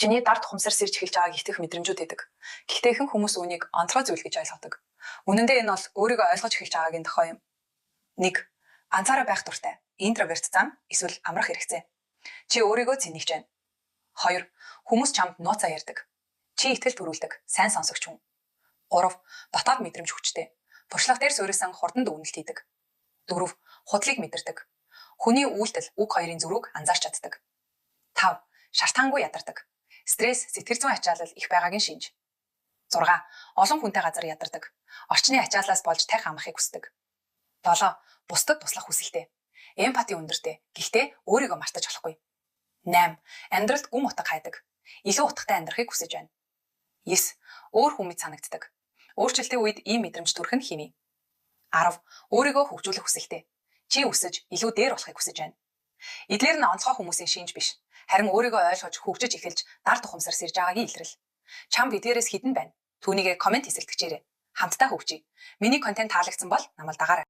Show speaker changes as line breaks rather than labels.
Чиний дар тухамсар сэрж эхэлж байгааг итгэх мэдрэмжүүд байдаг. Гэхдээ ихэнх хүмүүс үүнийг онцгой зүйл гэж ойлгодог. Үнэн дээр энэ бол өөрийгөө ойлгож эхэлж байгаагийн дохио юм. 1. Ганцаараа байх дуртай. Introvert зан эсвэл амрах хэрэгцээ. Чи өөрийгөө цэнэгч байна. 2. Хүмүүс чамд нууцаа ярьдаг. Чи итгэл төрүүлдэг, сайн сонсогч хүн. 3. Дотоод мэдрэмж хүчтэй. Туршлага дээр суурилсан хурдан дүгнэлт хийдэг. 4. Худлыг мэдэрдэг. Хүний үйлдэл, үг хоёрын зөрүүг анзаарч чаддаг. 5. Шалтгаангүй ядардаг. Стресс, сэтгэл зүйн ачаалал их байгаагийн шинж. 6. Олон хүнтэй газар ядардаг. Орчны ачааллаас болж тархи амрахыг хүсдэг. 7. Бусдад туслах хүсэлтэй. Empathy өндөртэй. Гэхдээ өөрийгөө мартаж болохгүй. 8. Амьдралд гүн утга хайдаг. Илүү утгатай амьдрахыг хүсэж байна. 9. Өөр хүн мэт санагддаг. Өөрчлөлтийн үед ийм мэдрэмж төрөх нь хэвийн. 10. Өөрийгөө хөгжүүлэх хүсэлтэй. Чи өсөж, илүү дээр болохыг хүсэж байна. Эдгээр нь онцгой хүмүүсийн шинж биш. Харин өөрийгөө ойлгож, хөгжиж эхэлж, дар тухамсар сэрж байгаагийн илрэл. Чамд эдгээрээс хэдэн байна? Түүнийгээ comment хэсэгт бичээрэй. Хамтдаа хөгжье. Миний контент таалагдсан бол намайг дагаарай.